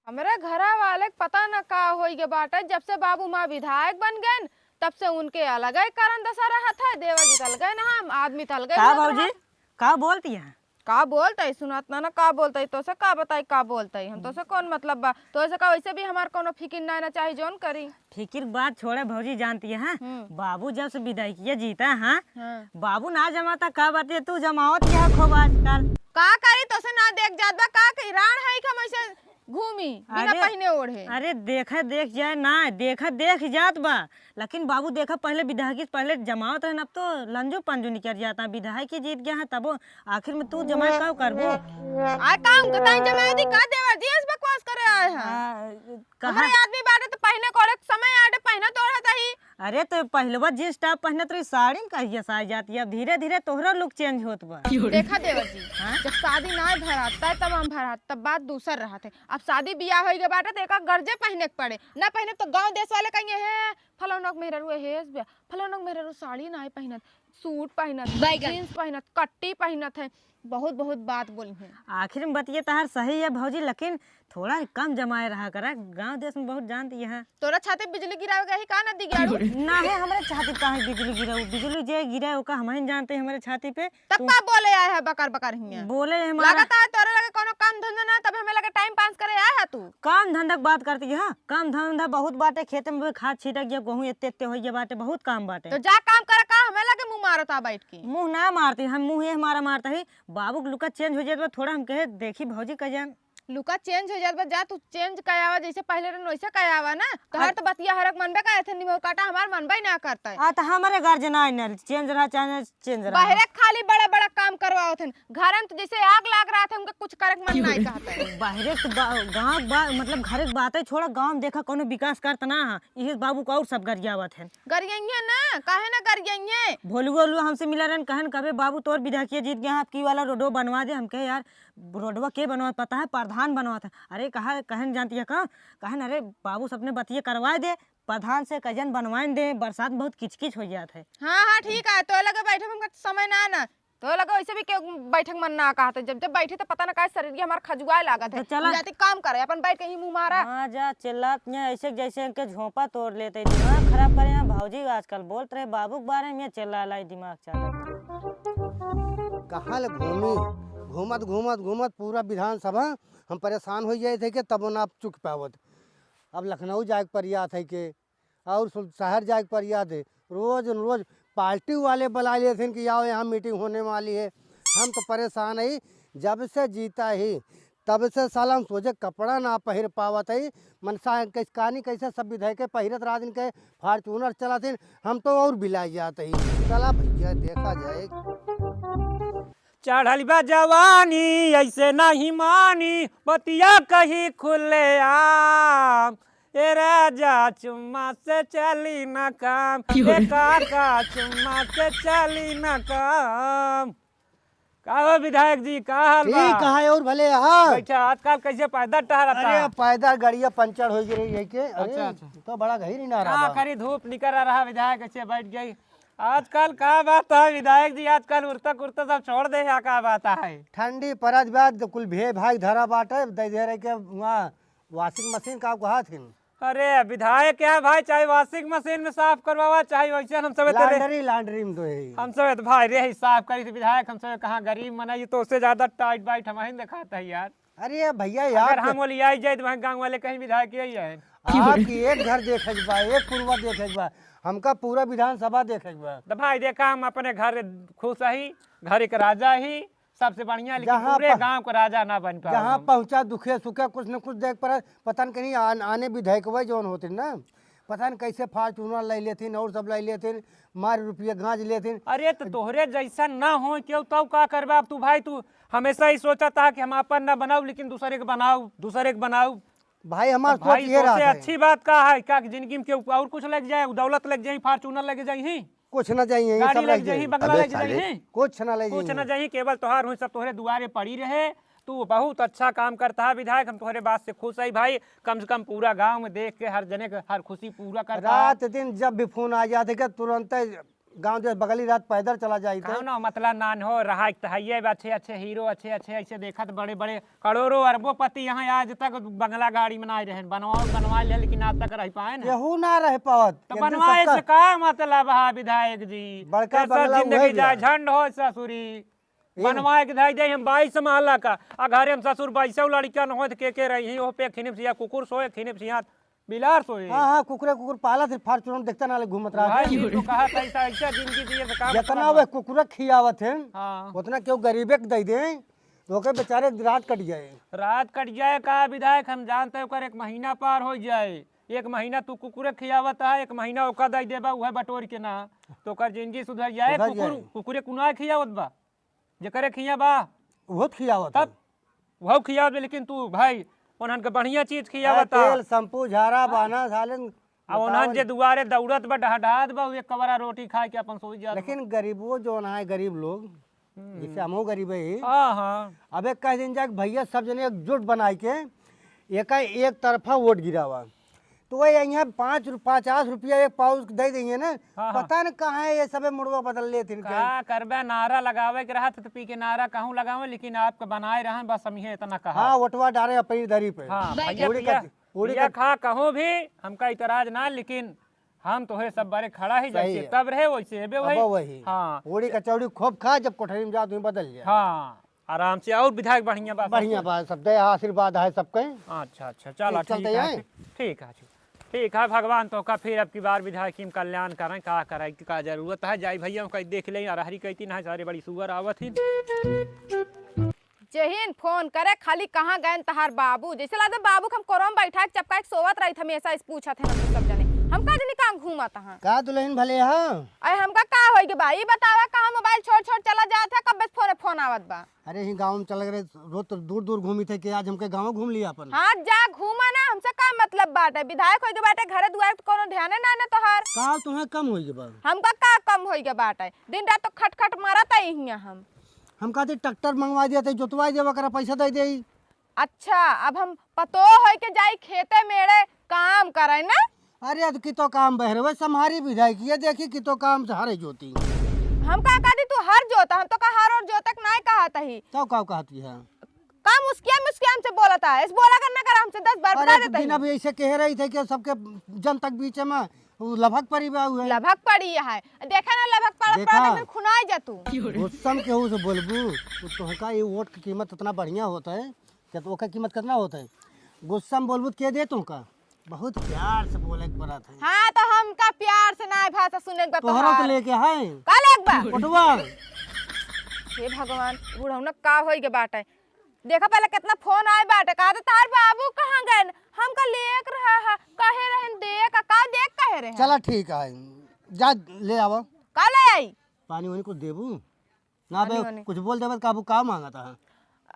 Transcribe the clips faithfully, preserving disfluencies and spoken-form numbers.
हमरे घरा वाले के पता न का होई गे बाटे, जब से बाबू माँ विधायक बन गए न, तब से उनके अलगे करन दशा रहत है, देवर जी का अलगे नाम, आदमी त अलगे का मिलत भौजी, रहत। का बोलती है? का बोलत है, सुनात ना, ना का बोलत है, तोसे का बताई का बोलत है, हम तोसे कौन मतलब बा, तोसे का, वैसे भी हमार कोनो फिकिर ना, ना चाही जौन करी। फिकिर बात छोड़े भौजी, जानती है, हम्म। बाबू जब से विधायकिया जीता, हाँ, हाँ। बाबू ना जमाता, का बात है, तू जमावत क्या खूब आजकल? का करी, तोसे ना देख जात बा, का करी, राण है कि हम ऐसे घूमी बिना अरे, पहिने ओढ़े। अरे देखा देख जाए ना, देखा देख जात बा, लेकिन बाबू देखा पहले विधायकी से पहले जमावत रहन, अब तो लंजू पंजू निकल जाता। विधायकी जीत गया है तबो आखिर में तू जमाए का करबो? आए काम के ताई जमाए दी का देवर जी, ऐस बकवास करे आए हैं। आ, कहाँ? हमरे आदमी बाटे तो पहिने कोड़े समय आटे पहिने तोड़े तही। अरे तो पहलवा जींस टॉप पहनत रही, साड़ी में कहिया से आ जाती है। अब धीरे धीरे तोहरा लुक चेंज होत बा। देखा देवर जी, हाँ? जब शादी ना भराता है तब हम भरात, तब बात दूसर रहत है। अब शादी बियाह होई गए बाटे तो एका गर्जे पहने के पड़े, ना पहने तो गांव देश वाले कहिए है फलौनक मेहरारू हेस बे, फलौनक मेहरारू साड़ी ना पहनत, सूट पहनत, बैगन। जींस पहनत, कट्टी पहनत है, बहुत बहुत बात बोली है। आखिर में बतिये तहार सही है भौजी, लेकिन थोड़ा कम जमाए रहा करा, गांव देश में बहुत जानती है। तोरा छाती बिजली गिरावे गई का नदी गाड़ू? ना है हमरे छाती पे काहे बिजली गिराऊ, बिजली जे गिरे ओका हम ही जानते हैं हमरे छाती पे। तब तू का बोले आए है बकर बकर हियां? बोले है हमारा। लागत है तोरे लगे कोनो काम धंधा ना, तब हमें लगे टाइम पास करे आए है तू। काम धंधा के बात करती है, काम धंधा बहुत बाटे, खेते में भी खाद छीटक गया, गेहूं एत्ते एत्ते हो गया बाटे, बहुत काम बाटे। तो जा काम कर, का हमें लगे मुंह मारत आ बैठ के? मुंह ना मारती हम, मुंह ये हमारा मारता ही। बाबू के लुका चेंज हो जात बा, थोड़ा हम कहे देखी भौजी का जान। लुका चेंज हो जात बा, जा तू चेंज करावा, जैसे पहले रहन वैसे करावा ना। तोहर अ- तो बतिया हरक मनबे करे थे, निमो काटा हमार मनबे ना करता है। आ, तो हमारे गार्जियन आए ना, चेंज रहा चाहे चेंज रहा। बहरे खाली बड़ा बड़ा काम करवावत हन, घर में तो जैसे आग लाग रहा था, उनका कुछ करे के मन नहीं कहता है। बहरे तो बा-, गाँव बा-, मतलब घर के बातें छोड़ा, गाँव में देखा कोनो विकास करता ना है, इहे बाबू को और सब गरियावत हन। गरियइये ना, काहे ना गरियइये? भोलुआ ओलुआ हमसे मिला रहन, कहन कबे बाबू तोर विधायकिया जीत गया, आपकी वाला रोडो बनवा दे। हम कहे यार रोडवा के बनवा, पता है प्रधान बनवा था। अरे कहा, कहन जानती है का, कहन अरे बाबू सबने बतिये करवाए दे, प्रधान से कजन बनवाइन दे, बरसात में बहुत किचकिच हो जात है। हाँ, हाँ, ठीक है, तो लगे बैठे में हमका समय ना ना, तो लगे वैसे भी के बैठक मन ना कहत है, जब जब बैठी तो पता ना काहे शरीर के हमार खजुआए लागत है। तो चला। हम जाती काम करे, अपन बैठ के ही मुंह मारा। हाँ, जा चिल्लात ने ऐसे जैसे इनके झोंपा तोड़ लेते, दिमाग खराब करे हैं भौजी। आजकल बोलत रहे बाबू के बारे में, चिल्ला लाई दिमाग चालत। कहाँ ले घूमी, घूमत घूमत घूमत पूरा विधानसभा हम परेशान हो जाए थे कि तब ना चुक पावत। अब लखनऊ जाए के परियात है के, और सु-, शहर जाए के परियात है। रोज न रोज पार्टी वाले बुला लेते हैं कि आओ यहाँ मीटिंग होने वाली है। हम तो परेशान ही, जब से जीता ही तब से साला हम सोझे कपड़ा ना पहिर पावत ही। मन सा-, कैस-, कानी कैसे सब विधायक के पहिरत रात दिन के फॉर्च्यूनर चलाते हैं, हम तो और बिलाई जाते ही। चला भैया देखा जाए। चढ़ल बा जवानी, ऐसे नहीं मानी, बतिया कही खुले आम। ए राजा, चुम्मा से चली ना काम। ए काका, चुम्मा से चली ना काम। का हो विधायक जी, का हाल बा? ठीक है, और भले, हाँ। बैठा, आजकल कैसे पैदल टहरता? अरे, पैदल गड़िया पंचर हो गई रही है के? अरे, अच्छा, अच्छा। तो बड़ा गहिर इनारा का बा। करी, धूप निकर रहा, विधायक ऐसे बैठ गई। आजकल का बात है विधायक जी, आजकल उड़ता कुर्ता सब छोड़ दे, या का बात है? ठंडी परत बा, तो कुल भे भाई धरा बाटे, दे दे रहे के वहाँ washing machine का कहा थिन। अरे विधायक क्या भाई, चाहे washing machine में साफ करवावा, चाहे वैसे हम सब तेरे laundry, laundry में तो है। हम सब भाई रे ही साफ करी थी विधायक, हम सब कहाँ गरीब मना, ये तो उससे ज्यादा tight वाइट हम ही दिखाता है यार। अरे भैया यार, अगर हम ओलियाई जाए तो वहाँ गाँव वाले कहीं विधायक यही है। आपकी एक घर देखे के बा, एक कुनवा देखे के बा, हमका पूरा विधानसभा देखे के बा। तो भाई देखा, हम अपने घर खुश ही, घर एक राजा ही, सबसे बढ़िया, लेकिन जहाँ पूरे प-, गाँव को राजा ना बन पाओ जहाँ हम। पहुँचा दुखे सुखे कुछ न कुछ देख पड़ा, पता न कहीं आन-, आने विधायक वही जौन होते ना, पता न कैसे Fortuner ले लेथिन और सब ले लेथिन, मार रुपये गांज लेथिन। अरे तो तोहरे जैसा ना हो क्यों, तब का करबा अब तू भाई, तू हमेशा ही सोचा था कि हम अपन ना बनाऊ, लेकिन दूसरे के बनाऊ, दूसरे के बनाऊ। भाई हमार तो सोच भाई ये तोसे रहा है। अच्छी बात का है, का कि जिंदगी में केहू और कुछ लग जाए, दौलत लग जाए, Fortuner लग जाए ही, कुछ ना चाहिए, गाड़ी सब लग लग जाए, जाए। बंगला अबे लग साले। जाए ही, कुछ ना ले कुछ जाइए। ना जाए, केवल तोहार हो, सब तोहरे दुआरे पड़ी रहे। तू बहुत अच्छा काम करता है विधायक, हम तोहरे बात से खुश है भाई। कम से कम पूरा गांव में देख के हर जने के हर खुशी पूरा करता है। रात दिन जब भी फोन आ जाते के तुरंत गाँव देश बगली रहत पैदल चला जाइत। कौनो मतलब नान हो, रहा एक तो हइये बा, अच्छे अच्छे हीरो, अच्छे अच्छे ऐसे देखत बड़े बड़े करोड़ों अरबों पति यहाँ आज तक बंगला गाड़ी में नाहीं रहेन, बनवा बनवा ले लेकिन आज तक रह पाएन। केहू ना रह पावत। तो एक दिन बनवाए सबका से का मतलब है विधायक जी? बड़का तेरे साथ बंगला जिंदगी उहे जाए, गया। झंड हो ससुरी। ए। बनवाए के धई दे, हम बाईस माला का, आ घरे में ससुर बाईसौ लड़िका न होए, त के के रही, ओह पे खिनिप सिया कुकुर सोए, खिनिप सिया बिलार सोए। हाँ, हाँ, कुकुरे कुकुर पालत है, Fortuner देखता ना ले घूमत रहा भाई, है। ये तो कहा था, ऐसा, ऐसा जिंदगी दिए तो का जितना मतलब वे है? कुकुरे खियावत है, हाँ। उतना केहू गरीबे के दे दे, तो ओके बेचारे के रात कट जाए। रात कट जाए का विधायक, हम जानते हैं, ओकर एक महीना पार हो जाए। एक महीना तू कुकुरे खियावत है, एक महीना ओका दे देबा, उहे बटोर के ना, तो ओकर जिंदगी सुधर जाए। सुधर कुकुर, जाए। कुकुरे कुना खियावत बा? जेकरे खिया बा, उहो त खियावत तब है। उहो खियावत बा, लेकिन तू भाई, उन्हन के बढ़िया चीज हाँ, खियावत है। तेल, shampoo, झारा, हाँ। बाना, सालन, अब उन्हन बतावन। जे दुआरे दौड़त बा, डहडहात बा, उ एक कवरा रोटी खाए के अपन सोई जात बा। लेकिन गरीबो जौन है, गरीब लोग, हम्म। जैसे हमहू गरीब है ही। हाँ, हाँ। अब एक कह दिन जाके भैया सब जने एकजुट बनाए के एका एक तरफा वोट गिरावा। तो वही यहाँ पाँच रु-, पचास रुपया एक पाउच दे देंगे ना। हाँ, हाँ। पता न कहाँ है ये सबे मुड़वा बदल लेत इनके। का करबे, नारा लगावे के रहत तो पी के नारा कहूँ लगावे, लेकिन आपके बनाए रहन, बस हम ये इतना कहा। हाँ, वोटवा डारे अपनी दरी पे। हाँ, भैया, पूरी पिया, का, पूरी पिया का खा कहूँ भी, हमका इतराज ना, लेकिन हम तोहे सब बारे खड़ा ही सही जैसे है। तब रहे वैसे हेबे अब वही। वही। हाँ। पूरी कचौड़ी खूब खा, जब कोठरी में जाओ, तुम्हें बदल जाए। हाँ। आराम से और विधायक बढ़िया बा, बढ़िया सब बा, सब दया आशीर्वाद है सबके। अच्छा, अच्छा, चला, ठीक चलते ठीक है, हैं। ठीक है, ठीक है, भगवान तोहका फिर अब की बार विधायकी में कल्याण करें, का करें, का जरूरत है, जाई भैया, ओका देख लें, अरहरी कहती ना, सारे बड़ी सुअर आवत ही। जेहिन फोन करे, खाली कहाँ गएन तहार बाबू, जैसे लागत बाबू के हम कोरवा में बैठा के चपका के सोवत रही, हमेशा इस पूछत है ना सब जने, हम का जनी कहाँ घूमत हाँ। का दुल्हन भले हाँ? अरे हमका का होई के बा, ई बतावा कहाँ मोबाइल छोड़ छोड़ चला जात है, कब से फोन फोन आवत बा। अरे, ही गाँव में चल गए, रोज तो दूर दूर घूमी थे कि आज हमके गाँव घूम लिया अपन। हाँ, जा घूमा ना, हमसे का मतलब बाटे, विधायक होई के बाटे, घरे दुआरे तो कोनो ध्याने ना ने तोहार। का तुम्हें कम होई के बा? हमका का कम होई के बाटे, दिन रात तो खट खट मरत है हियाँ हम। हम कहते ट्रैक्टर मंगवा दिया थे, जोतवा देवा करा, पैसा दे दे। अच्छा, अब हम पतोह होई के जाई खेते मेड़े काम करे ना? अरे, अब कितो काम बहरवे सम्हारी विधायक, ये देखी कितो काम से हरे जोती। हम का कहती तू हर जोता, हम तो का हर और जोतक नाय कहत ही। तब का कहत ही है? का मुस्किया मुस्किया हमसे बोलत है? इस बोला करना कर हमसे दस बार अरे, बता तो देते बिना ही। भी ऐसे कह रही थे कि सबके जनता के बीच में वो लभक पड़ी बा हुए। लभक पड़ी है। देखा ना लभक पड़ देखा। पड़ में खुनाई जा तू। गुस्सा में केहू से बोलबू, तो तोहका ये वोट की कीमत इतना बढ़िया होता है। कित-, ओकर कीमत कितना होत है? गुस्सा में बोलबू त के दे तुमका? बहुत प्यार से बोले के पड़त है। हाँ, तो हमका प्यार से ना भाषा सुने के बा तोहरो तो तोहार। लेके है। का लेके बा? फोटवा। हे भगवान, बुढ़ौना का होई के बाटे? देखा पहले कितना फोन आए बाटे, कहा तो तार बाबू कहाँ गए? हमका लेक रहा है, कहे रहन देख, का देख कहे रहे? चला ठीक है, जा ले आवा। का ले आई? पानी वानी कुछ देबू? ना पानी बे, वानी। कुछ बोल देबे, काबू का मांगत है?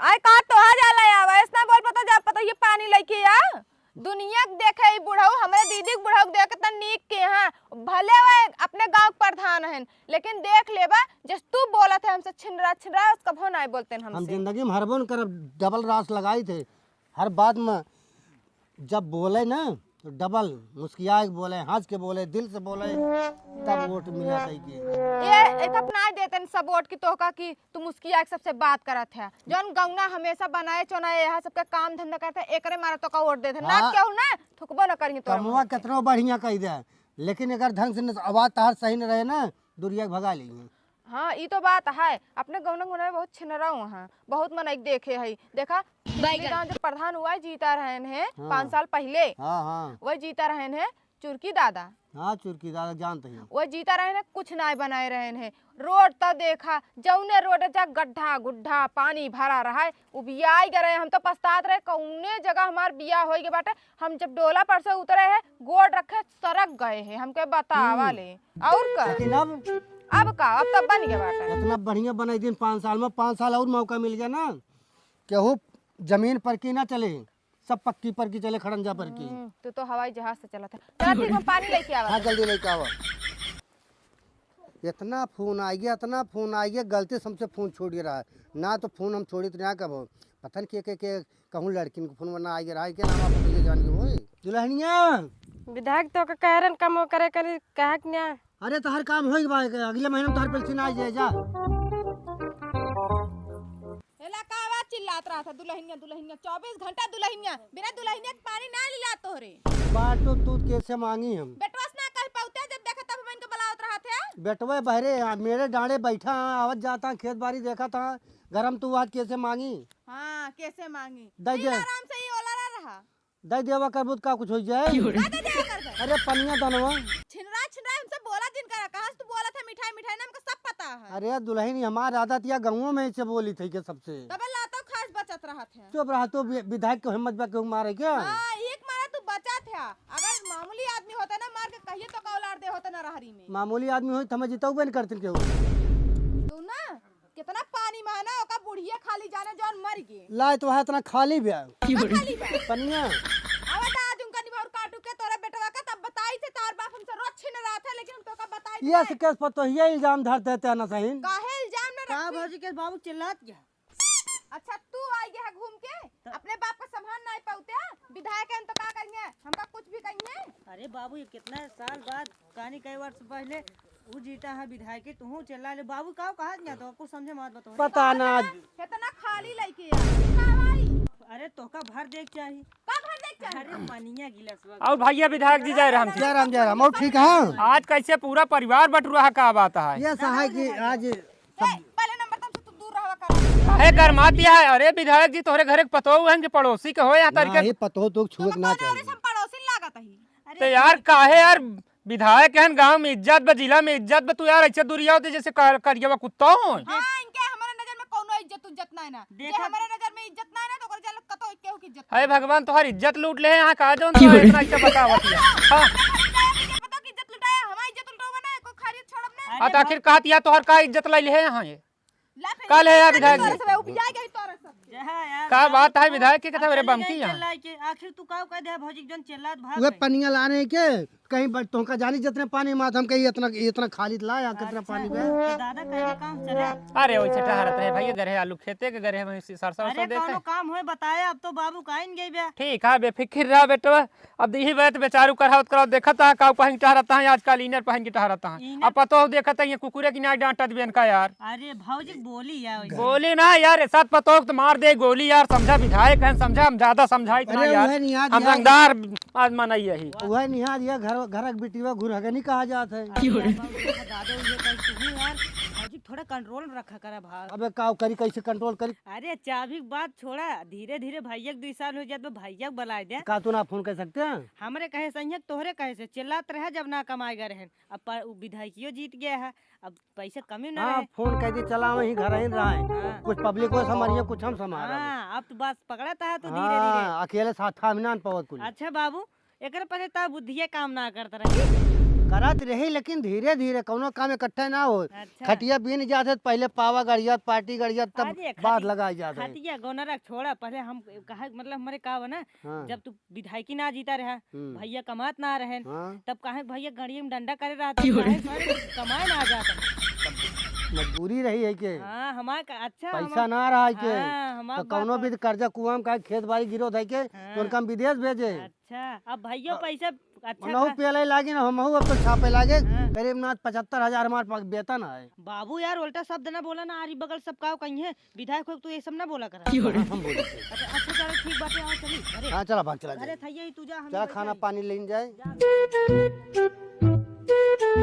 आय का तोहा जाला आवा, ऐसना बोल पता जा पता ये पानी लेके आ। दुनिया के देखे ई बुढ़ऊ, हमरे दीदी के बुढ़ऊ के देखे त नीक के हाँ, भले वो अपने गांव के प्रधान हन, लेकिन देख लेबा, जस तू बोलत है हमसे छिनरा छिनरा, कभो नाय बोलते हैं हम हमसे। जिंदगी में हरबो न करब, डबल रास लगाई थे, हर बात में जब बोले ना, तो डबल मुस्किया के बोले, हंस के बोले, दिल से बोले, तब वोट मिला कही के। ये, ये तो अपना देते हैं सब वोट की तोहका कि तू मुस्किया के सबसे बात करत है। जौन गौना हमेशा बनाए चोनाए, यहाँ सबके काम धंधा करते हैं, एकरे मारे तोहका वोट देते हैं। ना हाँ। केहू ना, थुकबो ना करिए तोरा कमवा मुँह पे। कितनो बढ़िया कही दे, लेकिन अगर ढंग से न, आवाज तहार सही न रहे ना, दुरिया के भगा लेंगे। हाँ, ई तो बात है। अपने गौना गौना में बहुत छिनरा हुआ है, बहुत मनई देखे है। देखा, बैगन। गाँव जब प्रधान हुआ है, जीता रहन है हाँ। पाँच साल पहले। हाँ, हाँ। वही जीता रहन है चुरकी दादा। हाँ, चुरकी दादा जानते हैं। वही जीता रहन है, कुछ ना बनाए रहन है। रोड तो देखा, जौने रोड जा गड्ढा गुड्ढा पानी भरा रहा है, उबियाई गए रहे। हम तो पछतात रहे, कौने जगह हमार बिया होई के बाटे। हम जब डोला पर से उतरे हैं, गोड़ रखे सरक गए हैं। हमके बतावा हम्म। ले। और का? लेकिन अब? अब का? अब तो बन गया बाटे। इतना बढ़िया बनाई दिन पाँच साल में, पाँच साल और मौका मिल गया ना, केहू जमीन पर की ना चले, सब पक्की पर की चले, खड़ंजा पर की। हम्म, तू तो हवाई जहाज से चलत है। चला ठीक, हम पानी लेके आवा। हाँ, जल्दी लेके आवा। इतना फोन आ गया, इतना फोन आ गया, गलती से हमसे फोन छोड़ गया रहा है। ना तो फोन हम छोड़ी तो ना कब। पता नहीं के, के, के कहूँ लड़किन के फोन ना आ गया रहा है, के नाम आप भैया जान के होए। दुल्हनिया। विधायक तो के कह रहे कम करे करी, कहा कि ना। अरे तोहार काम होई बा, अगले महीना में तोहार पेंशन आ जाए जा। एला का आवाज चिल्लात रहत है, दुलहिनिया, दुलहिनिया, चउबीस घंटा दुलहिनिया, बिना दुलहिनिया के पानी ना लियात तोहरे। बाटो तू कैसे मांगी हम? बेटवा से ना कह पाउते, जब देखा तब हम इनके बुलावत रहत है। बेटवा बहरे, आ, मेरे डांडे बैठा है, आवत जाता, खेत बारी देखा था, गरम तू आज कैसे मांगी? हाँ, कैसे मांगी? दे दे। आराम से ही ओला रहा। दे देवा करबू त का कुछ हो जाए? का दे देवा करबे? अरे पनिया दनवा। छिनरा, छिनरा हमसे बोला जिन करा, कहाँ से तू बोलत है मिठाई, मिठाई ना, हमका सब पता है। अरे दुलहिन, हमार आदत या गाँवों में ऐसे बोली थी के सबसे। तबे लातो खास बचत रहत है। चुप रहा तू, वि-, विधायक के हिम्मत बा केहू मारे के? हाँ, एक मारा तू बचत है। अगर मामूली आदमी होता ना, मार के कहिए तो कौलार दे होता ना रहरी में। मामूली आदमी होई त हमें जितौबे न करतिन केहू। तू ना कितना पानी में है ना, ओका बुढ़िया खाली जाने जौन मर गए। लाए तो है इतना खाली भी आयो। का खाली बा? पनिया। अब तो आज उनका निभौर काटू के तोरे बेटवा का, तब बताई थे, तार बाप हमसे रोज छीन रहा था, लेकिन हम तो का बताई ये थे। से केस पर तो ये इल्जाम धर देते हैं ना सही। काहे इल्जाम न का रखी? भौजी के बाबू चिल्लात क्या? अच्छा, तू आई गया है घूम के, त- अपने बाप का संभाल नहीं पाउते, विधायक हैं तो का करेंगे, हमका कुछ भी कहेंगे। अरे बाबू, ये कितना साल बाद, कहानी कई वर्ष पहले, वो जीता है विधायक, तू चिल्ला ले, बाबू का कहा जाता, कुछ समझे मत बताओ। पता ना। इतना खाली लेके आ, का भाई? अरे तोहका भर देख चाही। का भर देख चाही? अरे पनिया गिलास बा। और भैया विधायक जी, जय राम जी। जय राम, जय राम। और ठीक है? आज कैसे पूरा परिवार बटुरा है, का बात है? ये सहाय की आज ए, पहले नंबर तुमसे तू दूर रहवा कर। काहे गरमात है? अरे विधायक जी, तोहरे घरे के पतोह हैं कि पड़ोसी के हो यहाँ तरीके? नहीं, पतोह तो छुए के ना पतोह ना चाहिए। हम पड़ोसी लागत ही। अरे तो यार, काहे यार, विधायक हैं, गांव में इज्जत बा, जिला में इज्जत बा, तू यार ऐसे दूरिया होते जैसे कर-, करियावा कुत्ता हो। हाँ, इनके हमारे नजर में कोनो इज्जत उज्जत ना है ना। जे देखा हमारे नजर में इज्जत ना है ना, तो ओकर जान कतो केहू की इज्जत हे ना। भगवान, तोहार इज्जत लूट ले हैं यहाँ का, जौन तू इतना ऐसे बतावत है। हाँ। पता की इज्जत लुटाया, हमारी इज्जत लुटावा ना, कोई खैरियत छोड़ब ना। हाँ, तो आखिर कहत या तोहर का इज्जत ले ले हैं यहाँ ये? ला फिर कल है यार इज्जत विधायक जी। तोरे सब उबिया गई तोरे सब। जहाँ यार का बात है विधायक के कथा मेरे बमकी यहाँ। चल के, आखिर तू का कह दे भौजी जौन चिल्लात भाग वे गई। पनिया लाने के कहीं ब-, तोहका जानी जितने पानी मात हम कहीं इतना, इतना खाली ला या कितना अच्छा, पानी बे। तो दादा कहे काम चला। अरे वैसे टहरत रहे भैया, गरे आलू खेते के गरे में सरसों अरे सरसों देखे। कौनो काम होए बताए, अब तो बाबू काइन गई बे। ठीक है, बेफिक्र रहा बेटवा। अब यही बात बेचारू करावत करावत देखत है, काऊ पहन के टहरत है, आजकल इनर पहन के टहरत है। इनर अब पतोह देखत है, ये कुकुरे की नाई डांटत बेन का यार। अरे भौजी बोली यार वैसे। बोली ना यार, ए साथ पतोह तो मार दे गोली यार, समझा विधायक हैं, समझा हम ज्यादा समझाई अरे ना यार। उहे निहार हम यार। रंगदार आदमी नहीं यही। उहे निहार ये घर, घर के बिटिया घुरहगनी कहा जात है। अरे बाबू, दादा ये कहीं तू यार, भौजी थोड़ा control में रखा करा भाई। अबे काऊ करी, कैसे control करी? अरे चाबी की बात छोड़ा, धीरे धीरे भैया के दुई साल हो जात बा, भैया के बुलाए दे। का तू ना फोन कर सकते हैं? हमरे कहे सही है, तोहरे कहे से चिल्लात रहे जब ना कमाए गए रहन। अब पर उ विधायकियो जीत गया है, अब पैसा कमी ना हाँ, रहे। फोन कर दे, चला वहीं घर ही रहा है। हाँ। कुछ पब्लिक वो संभालिए, कुछ हम संभाल रहे हैं। हाँ, अब तो बस पकड़त है तो धीरे धीरे। हाँ, अकेले साथ हम ना पावत कुल। अच्छा बाबू, एकरे पहले तो बुद्धिया काम ना करत रही। करत रही, लेकिन धीरे धीरे कौनो काम इकट्ठा ना हो। अच्छा। खटिया बीन जात है, पहले पावा गड़िया, पार्टी गड़िया, तब अरे, बात खटी-, लगाई जात है। खटिया गोनरक छोड़ा, पहले हम कहा, मतलब हमारे का बा ना, हाँ। जब तू विधायकी ना जीता रहा, हम्म। भैया कमात ना रहन, हाँ। तब काहे भैया गड़िया में डंडा करे रहत, काहे कमाए ना जात। मजबूरी रही है के? हाँ, हमार का, अच्छा, पैसा हमार ना रहा है के? हाँ, हमार तो बात कौनो बा। भी कर्जा कुआं में काहे खेत बाड़ी गिरो है के? हाँ। तो उनका हम विदेश भेजे। अच्छा, अब भैया अब पैसा अच्छा उनहु खा- पेले लागे ना, हमहु अब तो छापे लागे। हाँ। करीब ना पचहत्तर हजार हमार पा-, वेतन है। बाबू यार, उल्टा शब्द ना बोला ना, आरी बगल सब का कहीं है, विधायक हो तू ये सब ना बोला करा। हाँ, हम बोले थे। अच्छा, अच्छा, चलो ठीक बात है, हाँ, चली। अरे, हाँ, चला भाग, चला अरे, जाए। थैया ही तू जा, हम चला बैठे खाना हैं। पानी लेन जाए। जा।